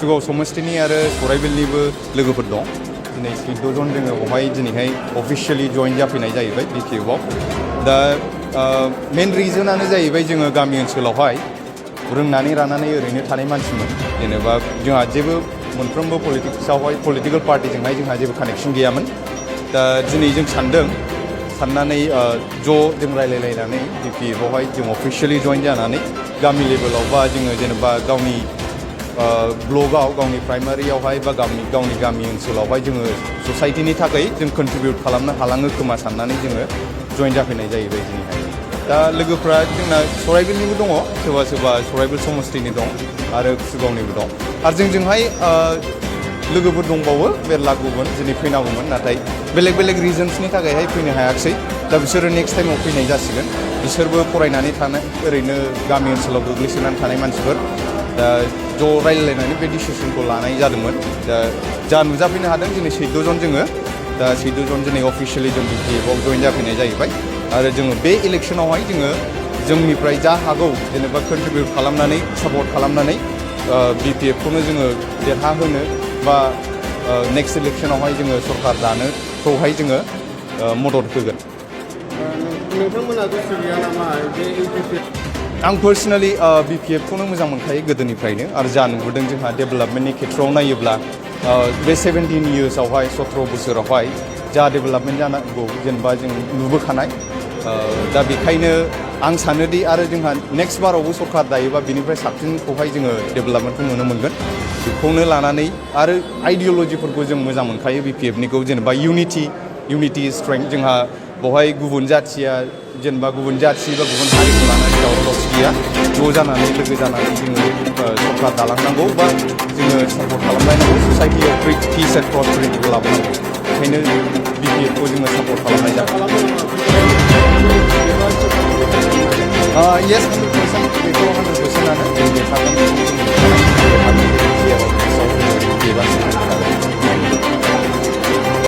सुगाव समस्तिनि आरो सराइबिलनिबो लोगोफोर दं दिनै 14 जन जोङो बेवहाय दिनैहाय अफिशियेलि जइन जाफैनाय जाहैबाय BPF आव दा मेन रिजनानो जाहैबाय जोङो गामि ओनसोलावहाय रोंनानै रानानै ओरैनो थानाय मानसिमोन जेनेबा जोंहा जेबो मोनफ्रोमबो पलिटिकल पार्टिजोंहाय जोंहा जेबो कानेक्शन गैयामोन दा दिनै जों साननानै जों रायलायलायनानै BPF आवहाय जों अफिशियेलि जइन जानानै गामि लेभेलाव बा जोङो जेनेबा गावनि ब्लकआव गावनि प्राइमारियावहाय बा गावनि गामि ओनसोलावहाय जोङो ससाइटिनि थाखाय जों कन्ट्रिबिउट खालामनो हालाङो खोमा साननानै जोङो जइन जाफैनाय जाहैबाय दिनैहाय दा लोगोफ्रा जोंना सराइबिलनिबो दङ सोरबा सराइबिल समस्तिनि दं आरो सुगावनिबो दं आरो जोंजोंहाय लोगोफोर दंबावो मेरला गुबुन दिनै फैनांगौमोन नाथाय बेलेग रिजन्सनि थाखायहाय फैनो हायाखिसै दा बिसोरो नेक्स्ट टाइमाव फैनाय जासिगोन बिसोरबो फरायनानै थानाय ओरैनो गामि ओनसोलाव गोग्लैसोनानै थानाय मानसिफोर दा ज' रायलायनानै बे डिसिसनखौ लानाय जादोंमोन दा जा नुजाफैनो हादों दिनै 14 जन जोङो दा 14 जन दिनै अफिशियेलि जों BPF आव जइन जाफैनाय जाहैबाय आरो जोङो बे इलेक्शनावहाय जोङो जोंनिफ्राय जा हागौ जेनेबा कन्ट्रिबिउट खालामनानै सापर्ट खालामनानै BPF खौनो जोङो देरहाहोनो बा नेक्स्ट इलेक्शनावहाय जोङो सरकार दानोखौहाय जोङो मदद होगोन नोंथांमोना गोसो गैया नामा बे UPPL आं पार्सनेलि BPF खौनो मोजां मोनखायो गोदोनिफ्रायनो आरो जा नुबोदों जोंहा डेभेलपमेन्टनि खेथ्रआव नायोब्ला बे 17 इयार्सआवहाय 17 बोसोरावहाय जा डेभेलपमेन्ट जानांगौ जेनेबा जों नुबोखानाय दा बेखायनो आं सानोदि आरो जोंहा नेक्स्ट बारावबो सरकार दायोबा बिनिफ्राय साबसिनखौहाय जोङो डेभेलपमेन्टखौ नुनो मोनगोन बेखौनो लानानै आरो आइडियलजिफोरखौ जों मोजां मोनखायो BPFनिखौ जेनेबा इउनिटि स्ट्रेंथ जोंहा बेवहाय गुबुन जाथिया जेनेबा गुबुन जाथि बा गुबुन हारिखौ लानानै दावराव-दावसि गैया ज' जानानै लोगो जानानै जोङो सरकार दालांनांगौ बा जोङो सापर्ट खालामलायनांगौ ससाइटियाव पिस एन्ड प्रस्पेरिटिखौ लाबोनांगौ ओंखायनो BPF खौ जोङो सापर्ट खालामनाय जादों येस 100% बेखौ 100%आनो जों देरहागोन